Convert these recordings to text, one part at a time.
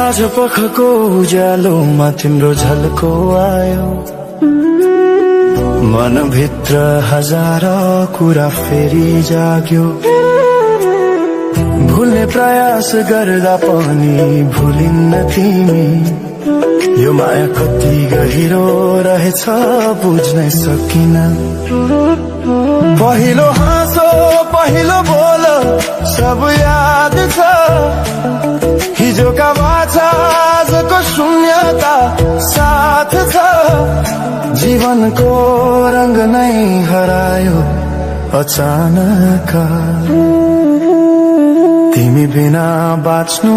साँझ पखको उज्यालोमा तिम्रो झल्को आयो, मनभित्र हजार कुरा फेरि जाग्यो। भुल्ने प्रयास गर्दा पनि भुलिन्न तिमी, यो माया कति गहिरो रहेछ बुझ्नै सकिन। पहिलो हाँसो पहिलो बोल सब याद छ, हिजोका बाछा आजको शून्यता साथ छ। जीवनको रंग नै हरायो अचानक, तिमी बिना बाँच्नु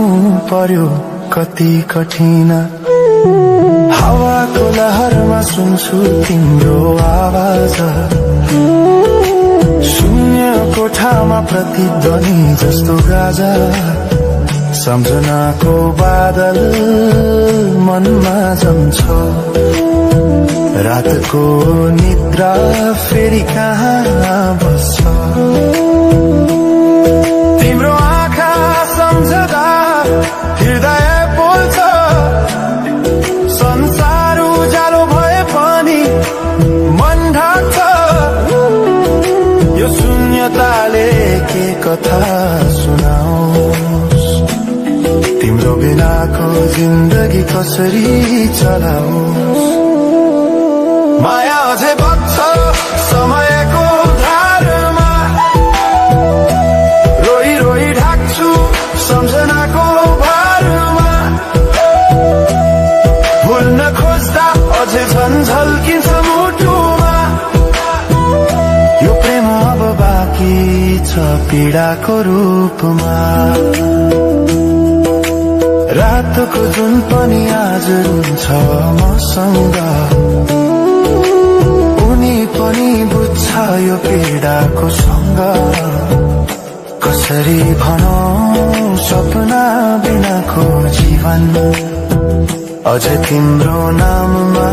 पर्यो कति कठिन। हावाको लहरमा सुन्छु तिम्रो आवाज, शून्य कोठामा प्रतिध्वनि जस्तो गाजा। सम्झनाको बादल मनमा जम्छ, रातको निद्रा फेरि कहाँ बस्छ। तिम्रो आँखा सम्झदा हृदय बोल्छ, संसार उज्यालो भए पनि मन ढाक्छ। यो शून्यताले के कथा सुनाओस्, तिम्रो बिनाको जिन्दगी कसरी चलाओस्। माया अझै बग्छ समयको धारमा, रोई रोई ढाक्छु सम्झनाको भारमा। भुल्न खोज्दा अझै झन् झल्किन्छ मुटुमा, यो प्रेम अब बाँकी छ पीडाको रूपमा। रातको जुन पनि आज रुन्छ मसँग, उनी पनि बुझ्छ यो पीडाको सँग। कसरी भनौं सपना बिनाको जीवन, अझै तिम्रो नाममा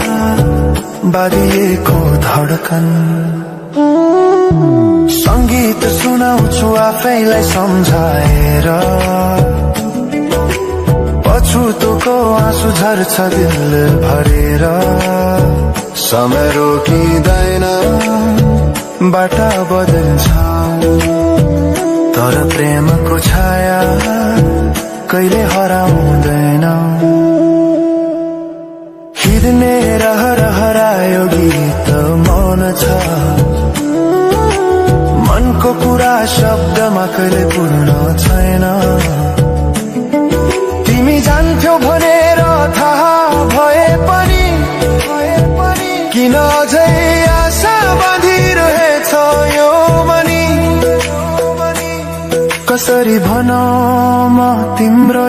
बाँधिएको धडकन। संगीत सुनाउँछु आफैलाई सम्झाएर, पछुतोको आँसु झर्छ दिल भरेर। समय रोकिँदैन बाटा बदल्छ, तर प्रेमको छाया कहिले हराउँदैन। हिँड्ने रहर हरायो गीत मौन छ, मनको कुरा शब्दमा कहिले पूर्ण छैन। तिमी जान्थ्यौ भनेर थाहा भए पनि किन अझै आशा बाँधिरहेछ यो मनी। कसरी भनौं म तिम्रो